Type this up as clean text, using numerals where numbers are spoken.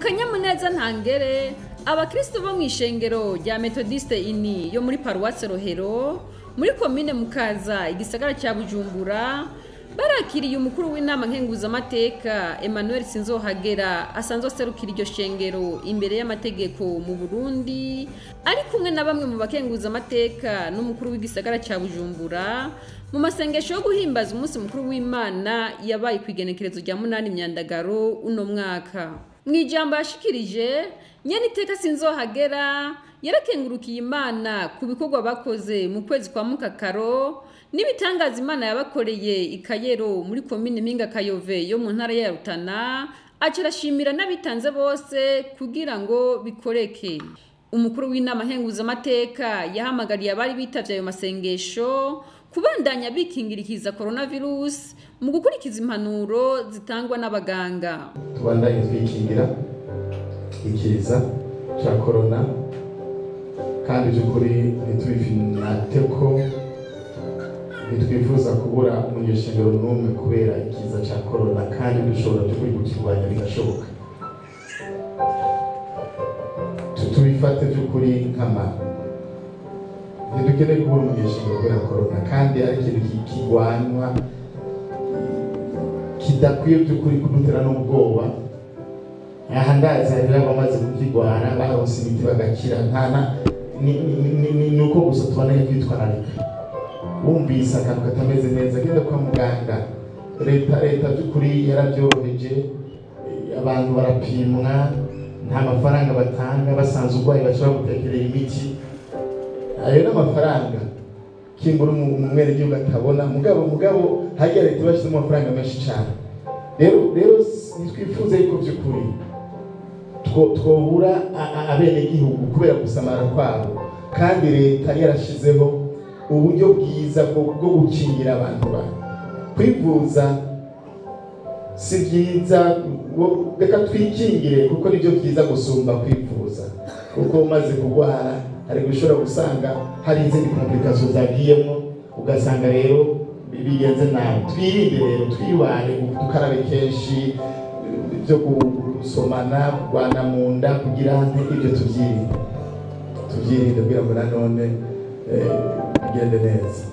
Kanyamuneza ntangere, abakristo bo mw'ishengero rya Methodiste ini yo muri paruwasi Rohero muri komine Mukaza, igisagara cya Bujumbura, barakiriye umukuru w'inama nkenguzamateka Emmanuel Sinzohagera, asanzwe aserukira iryo shengero imbere y'amategeko mu Burundi, ari kumwe na bamwe mu bakenguzamateka n'umukuru w'igisagara cya Bujumbura, mu masengesho yo guhimbaza umunsi mukuru w'Imana yabaye ku igenekerezo rya 8 Myandagaro uno mwaka. Mu ijambo yashikirije, nyeniteka Sinzohagera yarakengurukiye Imana ku bikorwa bakoze mu kwezi kwa Mukakaro n'ibitangaza Imana yabakoreye ikayero muri komine Mpinga Kayove yo mu ntara ya Rutana, aca arashimira n'abitanze bose kugira ngo bikoreke. Umukuru w'inama nkenguzamateka yahamagariye abari bitavye ayo masengesho kubandanya bikingirikiza coronavirus mu gukurikiza impanuro zitangwa n'abaganga. Tubandanye twikingira ikiza ca corona, kandi by'ukuri ntitubifinate ko ntitwifuza kubura umunyeshengero n'umwe kubera ikiza ca corona, kandi dushobora by'ukuri kukirwanya bigashoboka. Tubifate by'ukuri nkama, ntidukeneye kubura umunyeshengero kubera corona, kandi ari ikintu kigwanywa kidakwiye by'ukuri kudutera n'ubwoba. Aha ndazi hari abamaze kukigwara baronse imiti bagakira, ni uko gusa tubanaye kwitwararika. Wumvise akantu katameze neza, genda kwa muganga. Leta by'ukuri yarabyoroheje, abantu barapimwa, nta mafaranga batanga, basanze urwaye baca bagutekerera imiti. Ayo ni amafaranga kimbura umwenegihugu atabona, mugabo hajya leta ibashyizemo amafaranga menshi cyane. Rero ntitwifuze yuko by'ukuri twobura abenegihugu kubera gusamara kwabo, kandi leta yarashizeho uburyo bwiza bwo gukingira abantu bayo. Kwivuza si byiza, reka twikingire kuko nibyo byiza gusumba kwivuza, kuko umaze kurwara hari gushobora gusanga hari izindi complications zagiyemo, ugasanga rero bigenze nabi. Twirinde rero, twibare, dukarabe kenshi, byo gusomana, kurwana mu nda, kugira ibyo tubyirinde kugira ngo nanone bigende neza.